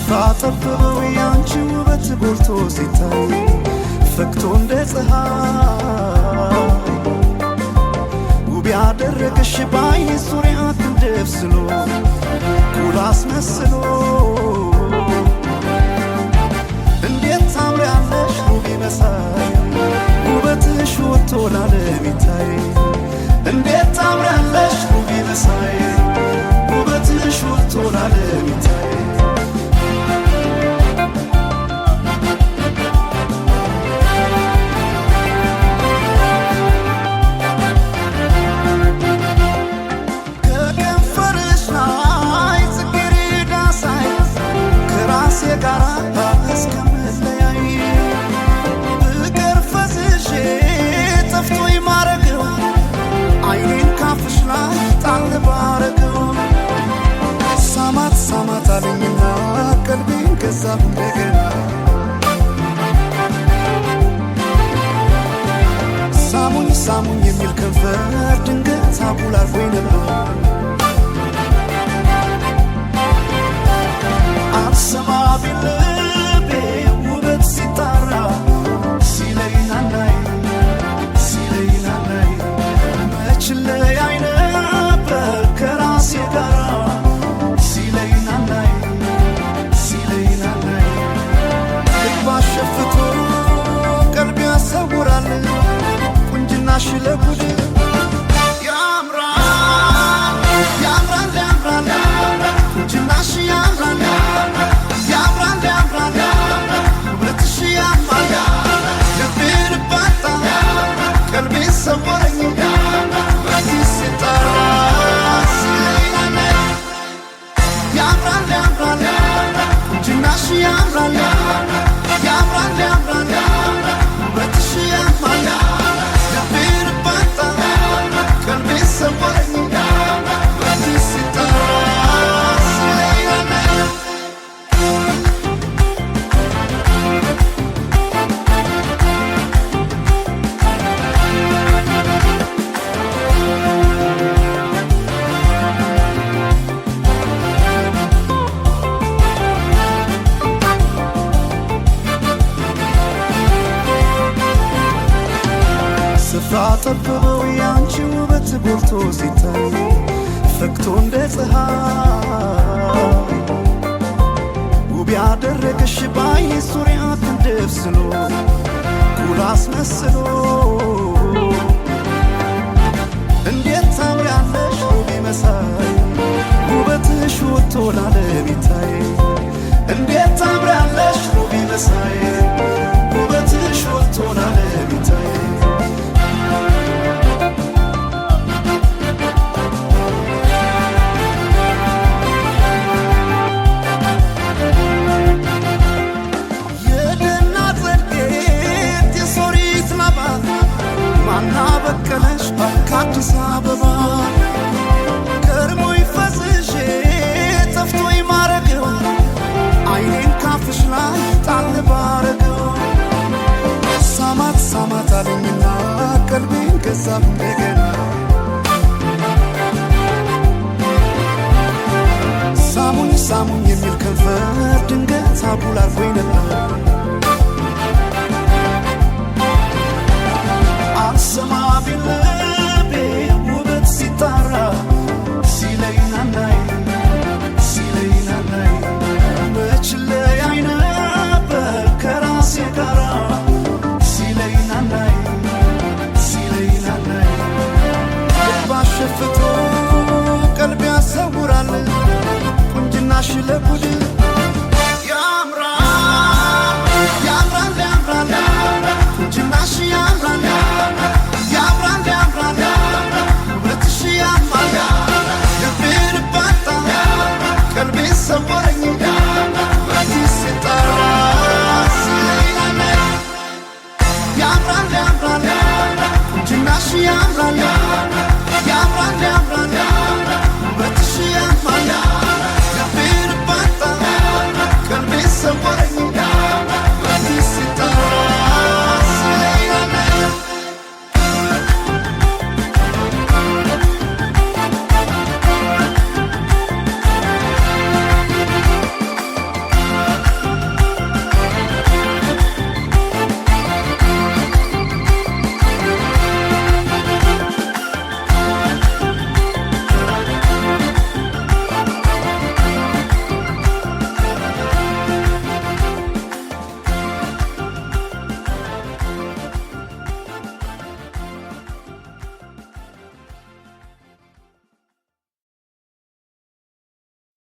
ስፍራ ጠበበው ያንቺ ውበት ጎልቶ ሲታይ ፈክቶ እንደ ፀሐይ ውብ ያደረገሽ ባይኔ ዙሪያ ክንደፍስሎ ኩል አስመስሎ እንዴት ታምሪያለሽ ውብ መሳይ ውበትሽ ወጥቶ ለዓለም ይታይ እንዴት ታምሪያለሽ ውብ መሳይ ውበትሽ ወጥቶ ለዓለም ይታይ ከከንፈርሽ ላይ ጽጌረዳ ሳይ ከራሴ ጋር እስከምለያይ ብቀር ፈዝዤ ጠፍቶኝ ማረገው አይኔን ካፍሽ ላይ ጣል ባረገው ሳማት ሳማት አለኝና ቀልቤን ገዛሁ እንደገና ሳሙኝ ሳሙኝ የሚል ከንፈር ድንገት አጉል አርጎኝ ነበር አልሰማ ቢል ልቤ ውበት ሲጣራ ሲለኝ ናናይ ሲለኝ ናናይ መች ለያይ ነበር ከራሴ ጋራ ሲለኝ ናናይ ሲለኝ ናናይ ልብ አሸፍቶ ቀልብ ያሰውራል ቁንጅናሽ ለጉድ ያምራል ያምራል ያምራል ቁንጅናሽ ያምራል ያምራል ያምራል ውበትሽ ያማል ልቤ ልባጣ ቀልቤ ሰወረኝ በዚህ ሲጠራ ሲለኝ ናናይ ያምራል ያምራል ቁንጅናሽ ያምራል ያምራል ያምራል ውበትሽ ያማል ልቤ ልባጣ ቀልቤ ሰወረኝ በዚህ ሲጠራ ሲለኝ ናናይ ስፍራ ጠበበው ያንቺ ውበት ጎልቶ ሲታይ ፈክቶ እንደ ፀሐይ ውብ ያደረገሽ ባይኔ ዙሪያ ክንደፍስሎ ኩል አስመስሎ እንዴት ታምሪያለሽ ውብ መሳይ ውበትሽ ወጥቶ ለዓለም ይታይ እንዴት ታምሪያለሽ ውብ መሳይ ውበትሽ ወጥቶ ለዓለም ይታይ የደና ጽድቄት የሶሪት ላባ ማና በቀለሽ ከአዲስ አበባ ከርሞኝ ፈዝዤ ጠፍቶኝ ማረገው አይኔን ካፍሽ ላይ ጣል ባረገው ሳማት ሳማት አለኝና ቀልቤን ገዛሁ እንደገና